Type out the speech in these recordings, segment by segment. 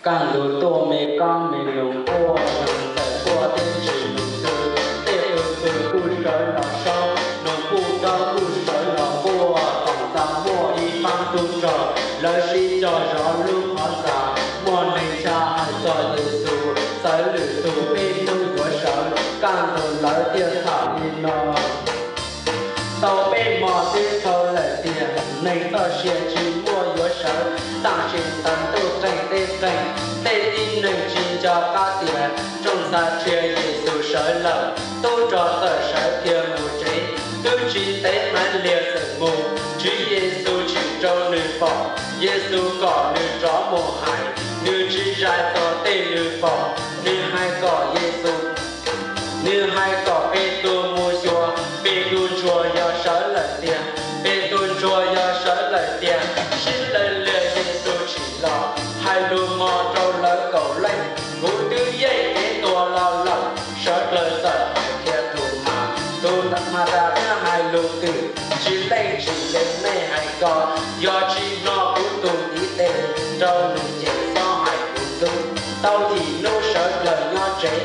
Kaj ntug tuaj me kab me noog quaj, noog txawm quaj thiab tsis mus xwb, tej qw qw kuj sawv los saub, noog puj kaub kuj sawv los quaj. Thaum ntawd muaj ib pab tub rog, lawv sib cog zov lub qhov ntxa, muaj neeg ncha hais txog Yexus, txawv lwm tus peb hnub yuav sawv, kaj ntug lawv thiaj tham li no. Tau peb hmo twb dhau lawm tiag, neeg txoj sia tsis muaj yuav sawv, tam sim ntawd ntuj qeeg teb qeeg, tej tib neeg tsis nco qab tias rooj ntxa qhia Yexus sawv lawm. Tub rog txawm sawv kiag mus tsev, twb tsis ntev Maiv Liag txawm mus, Tswv Yexus tshwm rau nws pom, Yexus kom nws rov mus hais, nws tsis zais txog tej nws pom, nws hais kom Yexus Nws hais kom Petus mus xyuas, Petus ntsuas yog sawv lawm tiag, Petus ntsuas yog sawv lawm tiag, sib law liag Yexus tshwm los, hais lus no rau lawv kaum leej, kuv twb yeej kev tuag los lawm. Sawv daws txawm hais kiag Thumas, Thumas tas thiab hais lus twm, tsis leej tsis leej nej hais ko, yog tsis hnov kuv tus ntiv tes rau nws ces txhob hais kuv hlub. Tau yim hnub sawv daws nyob tsev,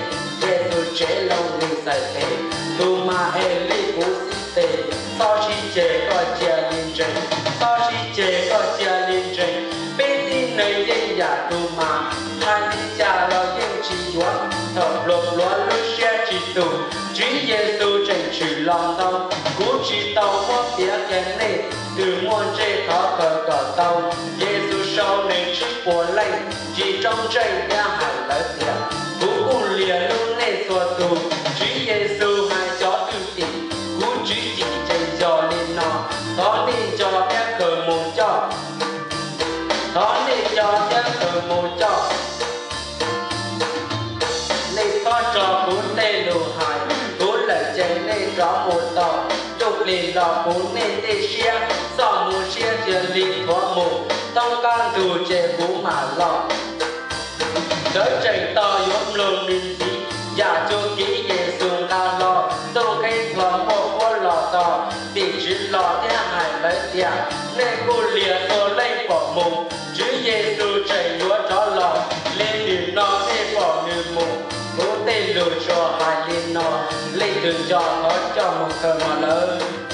Yexus tsev loo nws txhais tes, Thumas es li kuv xib tes, txhob sib ceg koj cia li ntseeg, txhob sib ceg koj cia li ntseeg. Peb tib neeg yeej yam Thumas, hais li cas los yeej tsis yuav, thaum pluav pluav lub siab tsis tus, Tswv Yexus tseem tshwm los ntau, kuv tsis tau muab piav kiag nej, twg muaj ntsej thov khaws kom tau. Yexus sau nws tsib puas leej ris rooj ntseej thiab hais lawv tias, kuv kuj lias hlub nej txhua tus, Tswv Yexus hais cov thwj tim, kuv tswv yim ces yog li no, thov nej nco thiab khaws mus coj. Thov nej nco thiab khaws mus coj. Nej txhob tso kuv tej lus hais, kuv lawm ces nej rov mus tau. Cuj plig los puv nej tej siab, txoj hmoo siab cia li thuav mus, thoob qab ntug ces kuv mam los. Sawv tsees tos yuav mloog nws ntxiv, yam cuag kiv Yexus nqa hlo, ntuj qheb plho muaj huab los tos, tim tswv los thiab hais lawv tias, nej kuj lias txhua leej pom mus, Tswv Yexus tseem yuav rov los, li nim no nej pom nws mus. Kuv tej lus tsuas hais li no, leej twg nco thov coj mus khaws mas lawm.